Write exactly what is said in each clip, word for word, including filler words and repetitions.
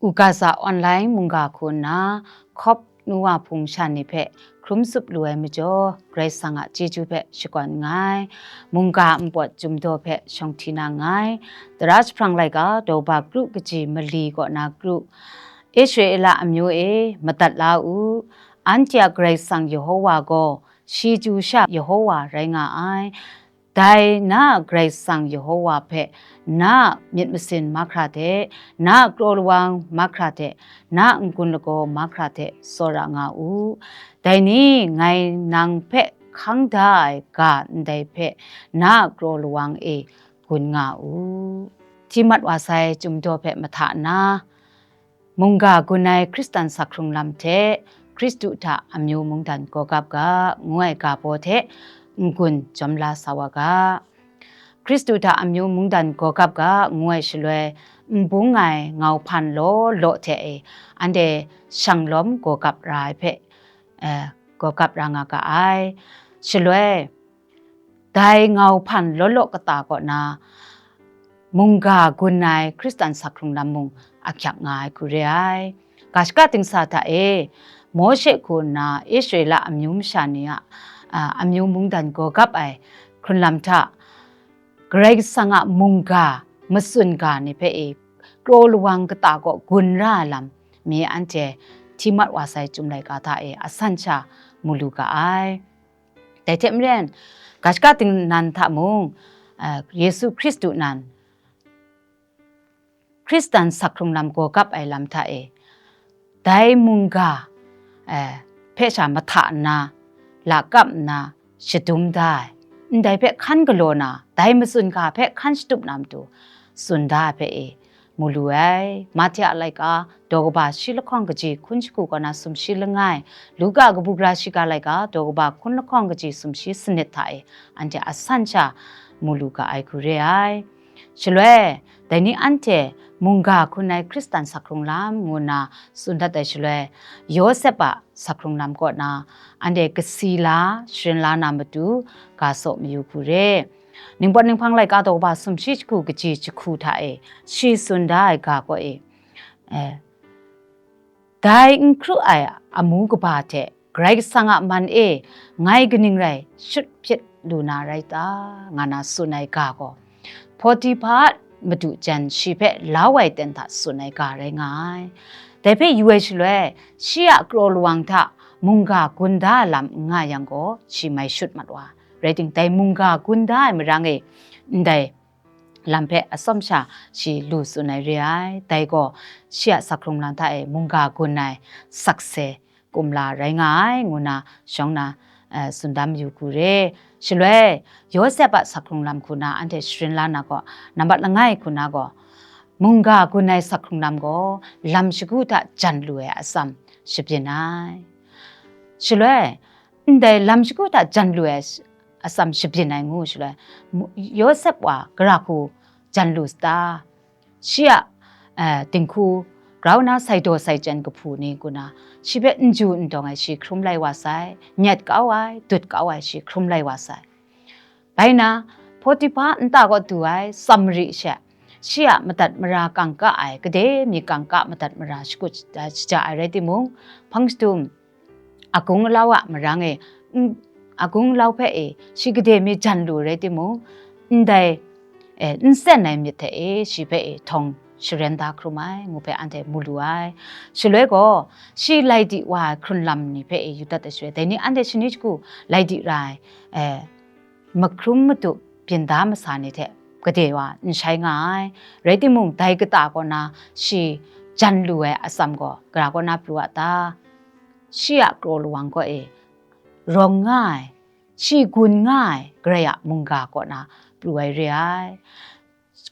Ugaza online mungga hku nna, Khawp nu wa hpung sha ni hpe hkrum tsup lu ai majaw, Karai Kasang a chyeju hpe shakawn nngai. Mungga npawt chyum daw hpe shawng hti na nngai. Tara jahprang laika daw ba kru kaji mali kaw na kru, Israela amyu e, madat la u, anhte a Karai Kasang Yehowa gaw, shi chyu sha Yehowa rai nga ai. Dai na a Karai Kasang Yehowa hpe na a myit masin mahkra hte, na a kraw lawang mahkra hte, na a n-gun lagaw mahkra hte tsawra nga u. Dai ni ngai nang hpe hkang da ai ga ndai hpe na a kraw lawang e gun nga u. Hti mat wa sai chyum daw hpe mahta nna, Mungga gun ai Hkristan sak hkrung lam hte Hkristu hta amyu mungdan gawgap ga, ngu ai ga baw hte n-gun jawm la sa wa ga. Hkristu hta amyu mungdan gawgap ga, ngu ai shaloi, n bung ai ngau hpan law law hte e, anhte shang lawm gawgap ra ai hpe, eh, gawgap ra nga ga ai. Shaloi, dai ngau hpan law law kata kaw na, mungga gun ai Hkristan sak hkrung lam mung ahkyak nga ai hku re ai. Ga shaka dingsa hta e, Mawshe hku nna Israela amyu masha ni a, a, amyu mungdan gawgap ai hkrun lam hta, Karai Kasang a mungga matsun ga ni hpe e, kraw lawang kata kaw gun ra ai lam mi anhte hti mat wa sai Chyum laika hta e asan sha mu lu ga ai. Dai hte maren, ga shaka dingnan hta mung, eh, Yesu Hkristu nan, Hkristan sak hkrung lam gawgap ai lam hta e, dai mungga, eh, hpe sha mahta nna, lakap nna, shadum da ai, ndai hpe hkan galaw na, dai matsun ga hpe hkan shatup na matu, tsun da ai hpe e, mu lu ai. Mahte a laika, daw kaba shi lahkawng kaji hkun shagu kaw na sumshi langai, Luka kabu gara shiga laika, daw kaba hkun lahkawng kaji sumshi sanit hta e, anhte asan sha mu lu ga ai hku re ai. Shaloi, dai ni anhte mungga hkun ai Hkristan sak hkrung lam ngu nna tsun dat ai shaloi, Yawsep a sak hkrung lam kaw na, anhte kasi la, sharin la na matu, ga saw mayu hku re. Ningpawt ninghpang laika daw kaba sumshi jahku kaji jahku hta e, shi tsun da ai ga kaw e, eh, dai n hkru ai amu kaba hte Karai Kasang a man e ngai kaning rai shut hpyit lu na rai ta, nga na tsun ai ga gaw, Potiphar madu jan shi hpe lau ai ten hta tsun ai ga rai nga ai. Dai hpe yu ai shaloi, shi a kraw lawang hta mungga gun da ai lam n nga yang gaw, shi mai shut mat wa. Rai ting, dai mungga gun da ai marang e, ndai lam hpe atsawm sha shi lu tsun ai re ai. Dai gaw, shi a sak hkrung lam hta e mungga gun ai sakse kumla rai nga ai, ngu na shawng na, eh, tsun da mayu hku re. Shaloi, Yawsep a sak hkrung lam hku na anhte sharin la na gaw, nambat langai hku na gaw, mungga gun ai sak hkrung lam gaw, lam shagu hta jan lu ai atsam shabyin ai. Shaloi, ndai lam shagu hta jan lu ai atsam shabyin ai ngu shaloi, mu-, Yawsep wa gara hku jan lu ta? Shi a, eh, dinghku grau na sai daw sai chyen kahpu ni ngu na, shi hpe n ju n dawng ai shi hkrum lai wa sai, nyet kau ai, dut kau ai shi hkrum lai wa sai. Bai na, Potiphar nta kaw du ai Samari she, shi a madat mara kangka ai, gade mi kangka madat mara shakut shaja ai rai timung, hpang shadum, agung alau a marang e, n-, agung alau hpe e, shi gade mi jan lu rai timung, ndai, e, n sen ai myit hte e, shi hpe e, htawng sharen da hkrum ai, ngu hpe anhte mu lu ai. Shaloi gaw, shi lai di wa ai hkrun lam ni hpe e, yu dat ai shaloi, dai ni anhte shani shagu lai di ra ai, e, mahkrum matup byin da masa ni hte gade wa n shai nga ai. Rai timung, dai kata kaw na shi jan lu ai atsam gaw, gara kaw na pru a ta? Shi a kraw lawang kaw e rawng nga ai, shi gun nga ai Karai a mungga kaw na pru ai re ai.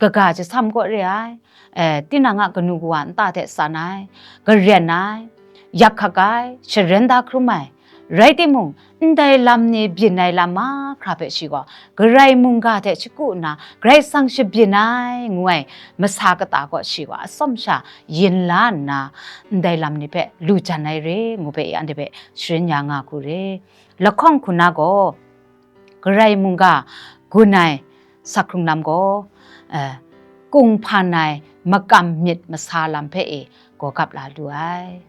Kaga jasam kaw re ai, eh, tinang a kanu kawa nta hte san ai, garen ai, yak hkak ai, sharen da hkrum ai. Rai timung, ndai lam ni byin ai lam mahkra hpe shi gaw, Karai mungga hte shagu nna, Karai Kasang shabyin ai, ngu ai masa kata kaw shi gaw, atsawm sha yin la nna, ndai lam ni hpe lu jan ai re, ngu hpe anhte hpe sharin ya nga hku re. Lahkawng hku na gaw, Karai mungga gun ai sak hkrung lam gaw, eh, kunghpan ai makam myit masa lam hpe e gaw gap la lu ai.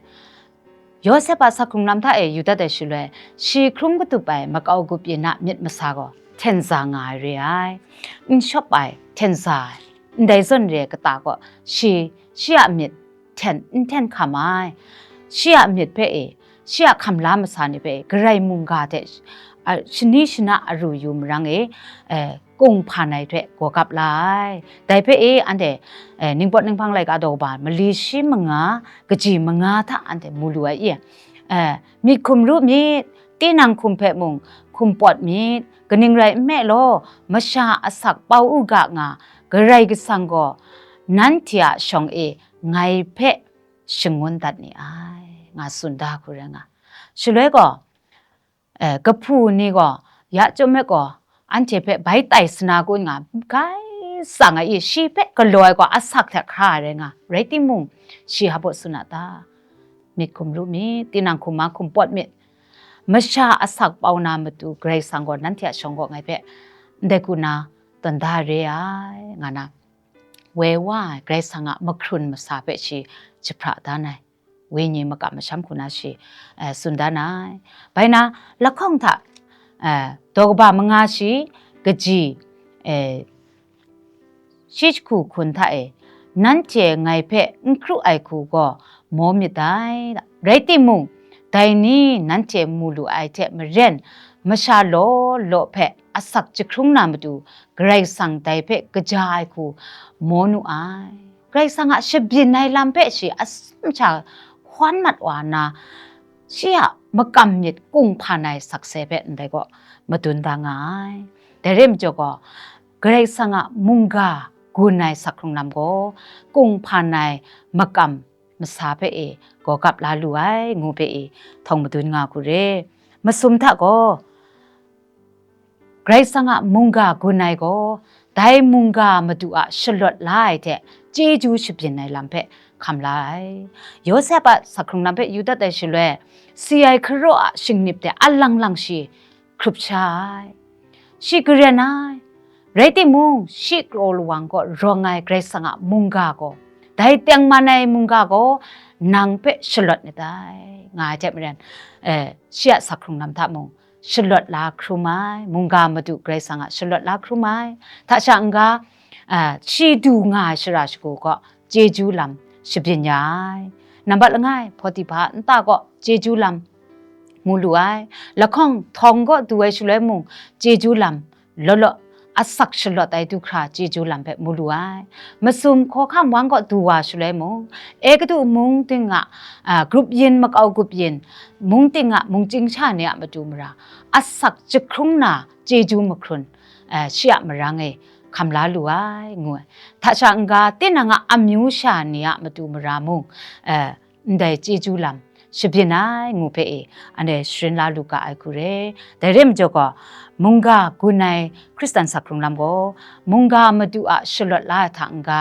Yawsep a sak hkrung lam hta e yu dat ai shaloi, shi hkrum katup ai makau gup yin a myit masa gaw hten za nga ai re ai. N shawp ai, hten za ai, ndai zawn re ai kata gaw shi, shi a myit hten n hten hkam ai. Shi a myit hpe e, shi a hkam la masa ni hpe e, Karai mungga hte, a, shani shana aru yu marang e, e, kung hpan ai hte gaw gap la ai. Dai hpe e, anhte, e, ningpawt ninghpang laika daw kaba mali shi manga, kaji manga hta anhte mu lu ai i? E, myit hkum ru myit, tinang hkum hpe mung hkum pawt myit, kaning rai nme law, masha asak pau u ga nga, Karai Kasang gaw nanhte a shawng e ngai hpe shangun dat ni ai, nga tsun da hku rai nga. Shaloi gaw, e, kahpu ni gaw, ya chyawm me gaw, anhte hpe bai tai sana kun nga, gai tsang ai i, shi hpe galaw ai gaw asak hte hkra ai rai nga, rai timung, shi hpa baw tsun a ta? Myit hkum ru myit, tinang hkum ma hkum pawt myit, masha asak pau na matu Karai Kasang gaw nanhte a shawng gaw ngai hpe ndai ku na tawn da re ai, nga na, woi wa ai Karai Kasang a mahkrun masa hpe shi jahpra dan ai, wenyi makam masham hku na shi, eh, tsun dan ai. Bai na, lahkawng hta, eh, daw kaba manga shi, kaji, eh, shi jahku hkun hta e, nanhte ngai hpe n kru ai hku gaw maw myit dai. Rai timung, dai ni nanhte mu lu ai hte maren, masha law law hpe asak jahkrung na matu, Karai Kasang dai hpe kaja ai hku maw nu ai. Karai Kasang a shabyin ai lam hpe shi atsum sha hkawn mat wa nna, shi a makam myit kung hpan ai sakse hpe ndai gaw madun da nga ai. Dai rai majaw gaw, Karai Kasang a mungga gun ai sak hkrung lam gaw, kung hpan ai makam masa hpe e gaw gap la lu ai, ngu hpe e htawng madun nga hku re. Masum hta gaw, Karai Kasang a mungga gun ai gaw, dai mungga madu a shalawt la ai hte chyeju shabyin ai lam hpe hkam la ai. Yawsep a sak hkrung lam hpe yu dat ai shaloi, si ai hkaraw a shingnip de alang lang shi hkrup sha ai. Shi garen ai. Rai timung, shi kraw lawang kaw rawng ai Karai Kasang a mungga gaw, dai tengman ai mungga gaw nang hpe shalawt ni dai, nga ai hte maren, eh, shi a sak hkrung lam hta mung, shalawt la hkrum ai, mungga madu Karai Kasang a shalawt la hkrum ai. Hta sha n-ga, ah, shi du nga ai shara shagu gaw chyeju lam shabyin ya ai. Nambat langai, Hpawtihpa nta gaw chyeju lam mu lu ai. Lahkawng htawng gaw du ai shaloi mung, chyeju lam law law, asak shalawt ai du hkra chyeju lam hpe mu lu ai. Masum hkawhkam wan gaw du wa shaloi mung, Egutu mung ting a, a, grup yin makau gup yin, mung ting a mungchying sha ni a matu mara, asak jahkrung na chyeju mahkrun, a, shi a marang e hkam la lu ai, ngu ai. Hta sha n-ga, tinang a amyu sha ni a matu mara mung, a, ndai chyeju lam shabyin ai, ngu hpe e, anhte sharin la lu ga ai hku re. Dai re majaw gaw, mungga gun ai Hkristan sak hkrung lam gaw, mungga madu a shalawt la ai hta n-ga,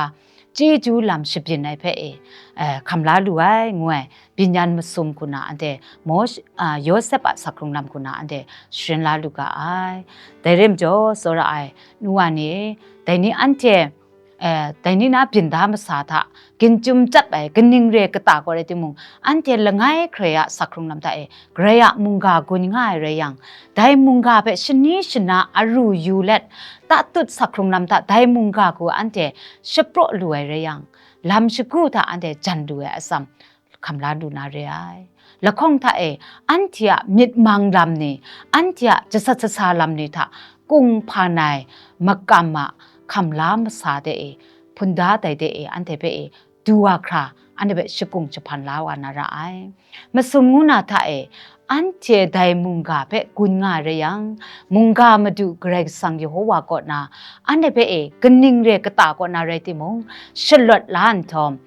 chyeju lam shabyin ai hpe e, eh, hkam la lu ai, ngu ai, byin-yan masum hku na anhte, Mawsh-, a, Yawsep a sak hkrung lam hku na anhte sharin la lu ga ai. Dai re majaw, tsawra ai nu wa ni e, dai ni anhte, eh, dai ni na byin da masa hta, ginchyum chyap ai kaning re kata gaw rai timung, anhte langai hkrai a sak hkrung lam hta e, Karai a mungga gun nga ai rai yang, dai mungga hpe shani shana aru yu let, tatut sak hkrung lam hta dai mungga hku anhte shapraw lu ai rai yang, lam shagu hta anhte jan lu ai atsam, hkam la lu na re ai. Lahkawng hta e, anhte a myit mang lam ni, anhte a jasat sasa lam ni hta kung hpan ai makam a hkam la masa de e, hpunda dai de e, anhte hpe e, du wa hkra, anhte hpe shakung jahpan la wa na ra ai. Masum ngu na hta e, anhte dai mungga hpe gun nga ai rai yang, mungga madu Karai Kasang Yehowa kaw na, anhte hpe e kaning re kata kaw na rai timung, shalawt la nhtawm,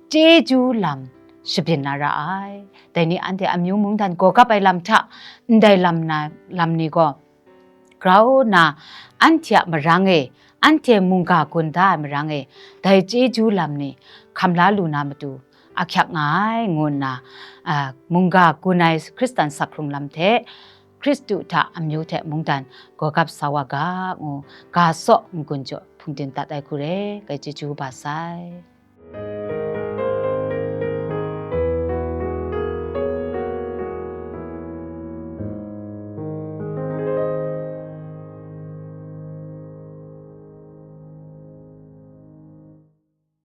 chyeju lam shabyin na ra ai. Dai ni anhte amyu mungdan gaw gap ai lam hta, ndai lam na, lam ni gaw, grau nna, anhte a marang e, anhte mungga gun da ai marang e, dai chyeju lam ni hkam la lu na matu, ahkyak nga ai, ngu nna, a, mungga gun ai Hkristan sak hkrung lam hte, Hkristu hta amyu hte mungdan gaw gap sa wa ga, ngu ga saw n-gun jaw hpungdim dat ai hku re, kai chyeju ba sai.